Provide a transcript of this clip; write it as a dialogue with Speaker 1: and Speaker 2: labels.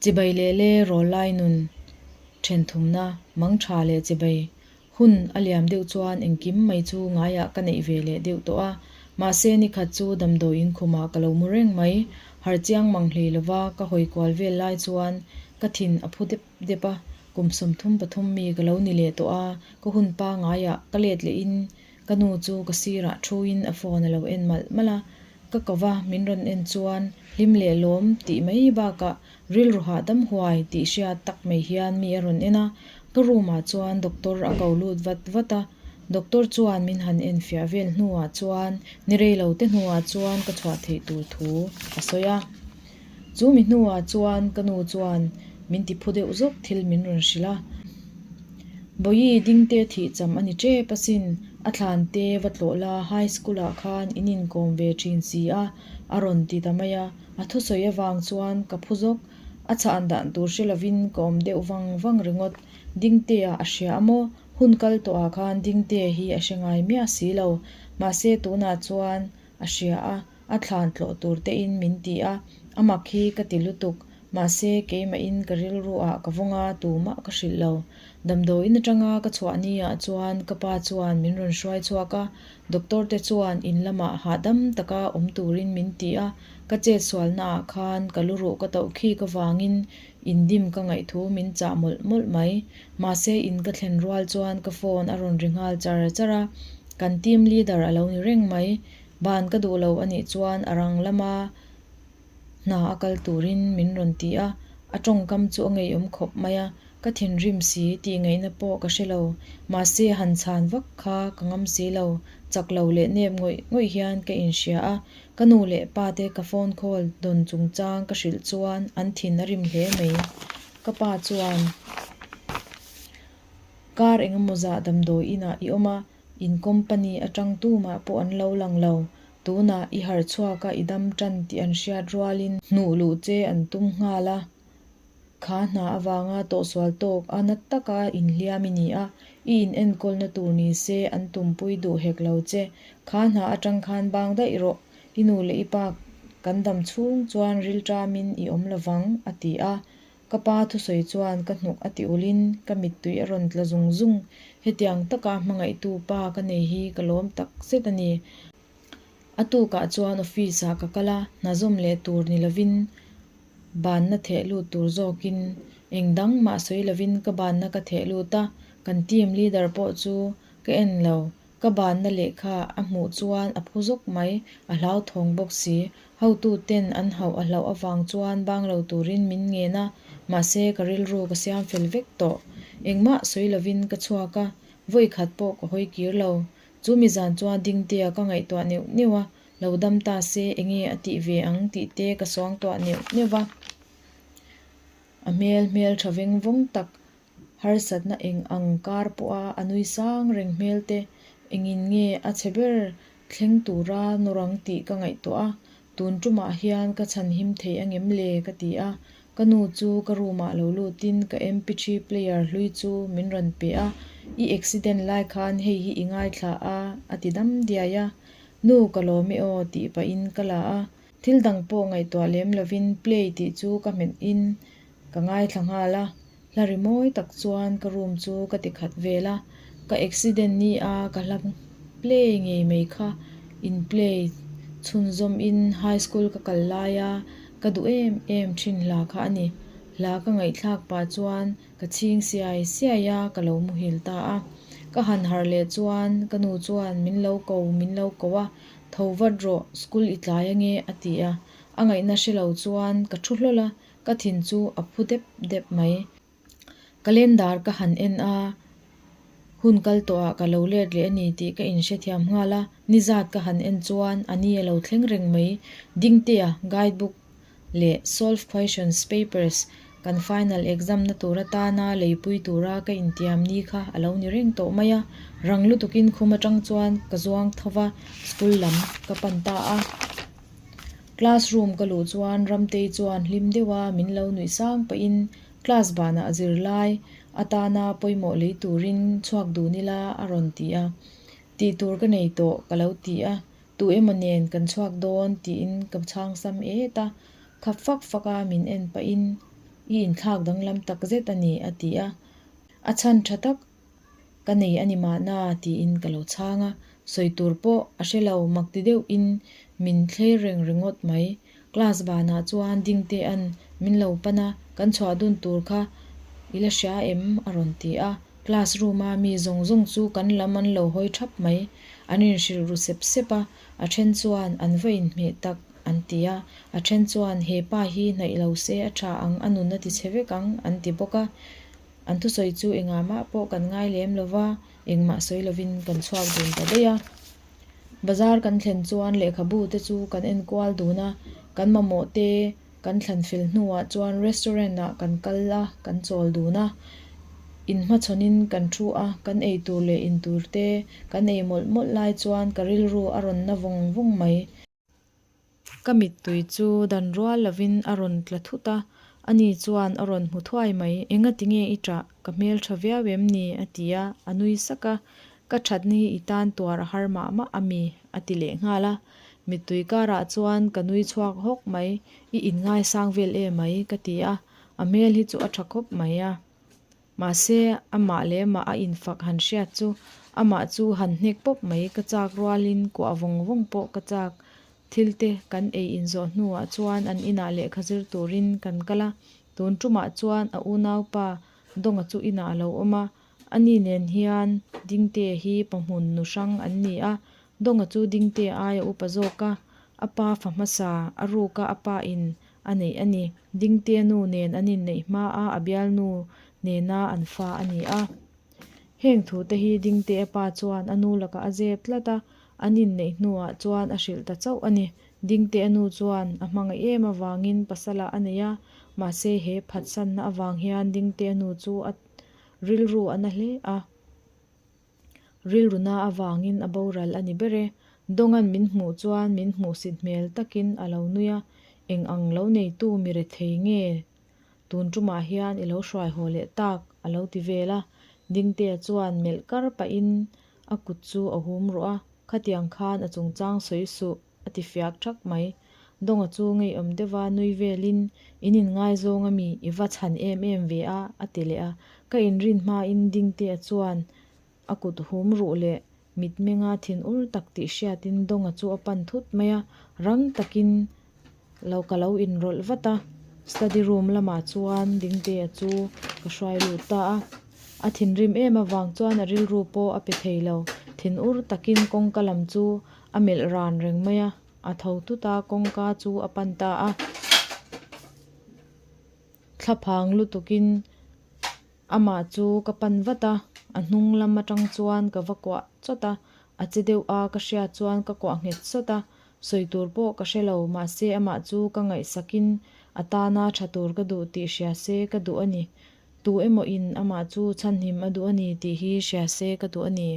Speaker 1: Chibai leh le rawllai nun then thumna mang tha leh chibai hun a liam deuh chuan engkim mai chu ngaiah ka neih ve leh deuh tawh a. Mahse nikhat chu damdawi inkhumah ka lo mu reng mai. Har chiang mang hlei lova ka hawi kual vel lai chuan ka thin a phu dep dep a, kum 33 mi ka lo ni leh tawh a, ka hun pangaiah ka let lehin Ka nu chu ka sirah thuin a phone a lo en malh malh a, ka ko va, min rawn en chuan hlim leh lawm tih mai bakah rilru hahdam huai tih hriat tak mai hian mi a rawn en a, ka room ah chuan doctor a ko lut vat vat a, doctor chuan min han en fiah vel hnuah chuan ni rei lo te hnuah chuan ka chhuah theih tur thu a sawi a. Chu mi hnuah chuan ka nu chuan min ti phu deuh zawk thil min rawn hrilh a. Bawihi dingte thih cham a ni tep asin, a thlan te va tlawh la high school ah khan in inkawm ve thin si a, a rawn ti ta mai a. A thusawi avang chuan ka phu zawk, a chhan dan tur hre lovin ka awm deuh vang vang ringawt. Dingtea a hria a maw? Hun kal tawhah khan Dingtea hi a hre ngai miah si lo. Mahse tunah chuan a hria a, a thlan tlawh tur te in min ti a, a mak hi ka ti lutuk, mahse keimahin ka rilru ah ka vawng a, tumah ka hrilh lo. Damdawiin atanga ka chhuah ni ah chuan ka pa chuan min rawn hruai chhuak a, doctor te chuan in lamah hahdam taka awm turin min ti a, ka chetsualna ah khan ka luruh ka tauh khik avangin indim ka ngaihthu min chah mawlh mawlh mai. Mahse in ka thlen rual chuan ka phone a rawn ri nghal char char a, kan team leader a lo ni reng mai. Ban ka duh lo a nih chuan a rang lama hna a kal turin min rawn ti a, a tawngkam chu a ngeiawm khawp mai a, ka thinrim si tih ngaihna pawh ka hre lo. Mahse han chhan vak kha ka ngam si lo, chak lo leh nep ngawih ngawih hian ka inhria a, ka nu leh pa te ka phone call dawn chungchang ka hrilh chuan an thin a rim hle mai. Ka pa chuan kar engemaw zah damdawi inah i awm a, in company atang tumah pawh an lo lang lo. Tunah i harh chhuak a i dam tan tih an hriat rualin hnuh luh che an tum nghal a. Kha hna avanga tawhsual tawk a na taka inhliam i ni a, i in enkawlna tur ni se an tumpui duh hek lo che. Kha hna atang khan bang daih rawh, i nu leh i pa kan dam chhung chuan rilṭamin i awm lovang, a ti a. Ka pa thusawi chuan ka hnuk a ti ulhin ka mittui a rawn tla zung zung. Hetiang taka hmangaihtu pa ka nei hi ka lawm tak zet a ni. A tukah chuan office ah ka kal a, hna zawm leh tur ni lovin banna theh lut tur zawkin eng dang mah sawi lovin ka banna ka theh lut a, kan team leader pawh chu ka en lo. Ka banna lehkha a hmuh chuan a phu zawk mai, a hlauthawng bawk si. Hotu ten an hauh a hlauh avang chuan bang lo turin min ngen a, mahse ka rilru ka siam fel vek tawh. Engmah sawi lovin ka chhuak a, vawi khat pawh ka hawi kir lo. Chu mi zan chuan Dingtea ka ngaihtuah neuh neuh a, lo dam ta se enge a tih ve ang tih te ka suangtuah neuh neuh va. A hmel hmel tha veng vawng tak Harsatna eng ang kar pawha a nui sang reng hmel te engin nge a chhe ber thleng tura nawrang tih ka ngaihtuah a, tun tumah hian ka chhan him thei angem le ka ti a, ka nu chu ka room ah lo lutin ka mp3 player hlui chu min rawn pe a, i accident lai khan hei hi i ngaithla a a ti dam diai a, nu ka lawm e aw tih pahin ka la a, thil dang pawh ngaihtuah lem lovin play tih chu ka hmet in ka ngaithla nghal a. Hla ri mawi tak chuan ka room chu ka ti khat vel a, ka accident ni a ka hla play ngei mai kha in play chhunzawm in high school ka kal lai a ka duh em em thin hla kha a ni. Hla ka ngaihthlak pah chuan ka chhing siai siai a ka lo muhil ta a. Ka han harh leh chuan ka nu chuan min lo ko min lo ko a, tho vat rawh school i tlai ange a ti a, a ngaihna hre lo chuan ka thu hlawl a, Ka thin chu a phu dep dep mai. Calendar ka han en a, hun kal tawhah ka lo let leh a ni tih ka inhrethiam nghal a, nizat ka han en chuan a ni a lo thleng reng mai. Dingtea guide book leh solve questions papers kan final exam na tur atana leipui tura ka intiam ni kha a lo ni reng tawh mai a, rang lutukin khum atang chuan ka zuang tho va, school lam ka pan ta a. Classroom ka luh chuan Ramtei chuan hlim deuha min lo nuih sang pahin class banah zirlai atana pawimawh lei turin chhuak dun ila a rawn ti a. Tih tur ka nei tawh ka lo ti a, tu emaw nen kan chhuak dawn tiin ka chhang sam et a, khap fak fak a min en pahin. I inthlak danglam tak zet a ni, a ti a. A chhan tha tak ka nei a ni mahna, tiin ka lo chhang a. Sawi tur pawh a hre lo, mak ti deuhin min thlir reng ringawt mai. Class banah chuan Dingtea'n min lo pan a, kan chhuah dun tur kha i la hria em? a rawn ti a. Class room a mi zawng zawng chu kan lam an lo hawi thap mai. An inhrilh ru sep sep a, a then chuan an va inhmeh tak an ti a, a then chuan he pa hi hnaih lo se a tha ang, a nun a ti chhe vek ang an ti bawk a. An thusawi chu engah mah pawh kan ngai lem lo va, engmah sawi lovin kan chhuak dun ta daih a. Bazar kan thlen chuan lehkhabu te chu kan enkual dun a, kan mamawh te kan thlan fel hnuah chuan restaurant ah kan kal a, kan chawl dun a. Inhmachhawnin kan thu a, kan ei tur leh in tur te kan ei mawlh mawlh lai chuan ka rilru a rawn na vawng vawng mai. Ka mittui chu dan rual lovin a rawn tla thut a, ani chuan a rawn hmu thuai mai. Engati nge i ṭah? Ka hmelṭha viau em ni? a ti a, a nui sak a. Ka ṭhatna hi i tan tuar a har mah mah a mi? a ti leh nghal a. Mittui karah chuan ka nui chhuak hawk mai. I inngaisang vel em mai? ka ti a, a hmel hi chu a ṭha khawp mai a. Mahse, amah leh amah a infak han hriat chu amah chu han hnek pawp mai ka chak rualin kuah vawng vawng pawh ka chak. Thil te kan ei inzawh hnuah chuan an inah lehkha zir turin kan kal a, tun tumah chuan a unaupa Dawnga chu inah a lo awm a, ani nen hian Dingtea hi pahmun nu hrang an ni a, Dawnga chu Dingtea aia upa zawk a, a pa fa hmasa a ruka a pa in a neih a ni. Dingtea nu nen an inneih hma a, a bialnu nena an fa a ni a. Heng thute hi Dingtea pa chuan a nu lakah a zep tlat a, an inneih hnuah chuan a hrilh ta chauh a ni. Dingtea nu chuan a hmangaih em avangin pasalah a nei a, mahse he phatsanna avang hian Dingtea nu chu a rilru a na hle a. Rilruna avangin a boral a ni ber e. Dawnga'n min hmuh chuan min hmuhsit hmel takin a lo nui a, eng ang lo neitu mi rethei nge tun tumah hian i lo hruai haw leh tak a lo ti vel a. Dingtea chuan melh kar pahin a kut chu a hum ruh a, khatiang khan a chungchang sawi suh. A ti fiak thak mai. Dawnga chu ngeiawm deuha nui velin, In inngaizawng ami, i va chhan em em ve a, a ti leh a. Ka inrin hmain Dingtea chuan a kut hum ruh leh mitmenga thin ur tak tih hriatin Dawnga chu a pan thut mai a, rang takin lo ka lo inrawlh vat a. Study room lamah chuan Dingtea chu ka hruai lut ta a. A thinrim em avang chuan a rilru pawh a pe thei lo. Thin ur takin kawngka lam chu A melh ran reng mai a, a tho tut a, kawngka chu a pan ta a. Thlaphang lutukin amah chu ka pan vat a, a hnung lam atang chuan ka va kuah chawt a, a che deuh a ka hriat chuan ka kuah nghet sawt a, sawi tur pawh ka hre lo, mahse amah chu ka ngaihsakin a tana tha tur ka duh tih hria se ka duh a ni. Tu emaw in amah chu chhanhim a duh a ni tih hi hria se ka duh a ni.